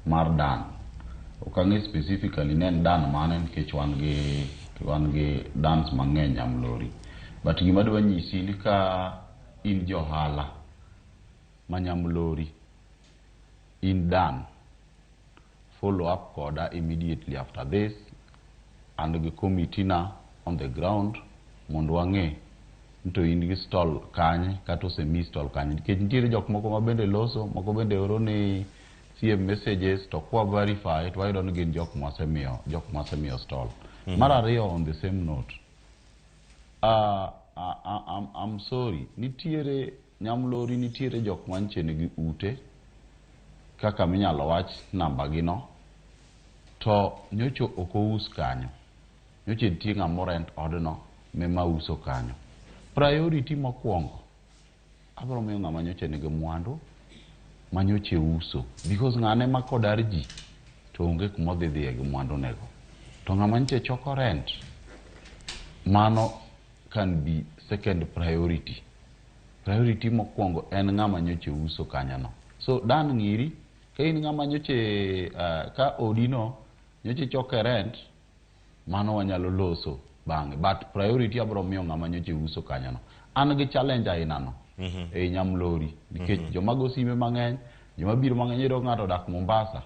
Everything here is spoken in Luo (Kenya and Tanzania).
mar Dan. Ok ang'e specifically ni en Dan mane nikech wan gi Dans mang'eny Nyamlori. But gima adwa nyisi ni ka in johala ma Nyamlori, in Dan, follow up koda immediately after this and gi committee na on the ground mondo wang'e ni to in gi stall kanye kata osemi stall kanye, nikech nitiere jok moko ma bende loso, moko bende oro ni CM messages, to kwa verify to wayudo ni gin jok mwasemiyo stall. Mar ariyo, on the same note, I'm sorry, nitiere Nyamlori, nitiere jok mantie nigi ute kaka minyalo wach namba gi no, to nyocha ok ous kanyo, nyocha nitie ng'ama rent odno mema uso kanyo. Priority mokwongo abiro miyo ng'ama nyocha nigi mwandu ma nyocha uso, because ng'ane ma kodar ji to onge kuma odhi dhiye gi mwandu nego, to ng'ama nyocha choko rent, mano can be second priority. Priority mokwongo en ng'ama nyocha uso kanyono. So Dan, ng'iri ka in ng'ama nyocha ka odino nyocha choke rent, mano wanyalo loso bang'e, but priority abiro miyo ng'ama nyocha uso kanyono. An gi challenge aina no ei Nyamlori nikech joma go sime mang'eny, joma biro mang'eny, iyudo ng'ato odak Mombasa.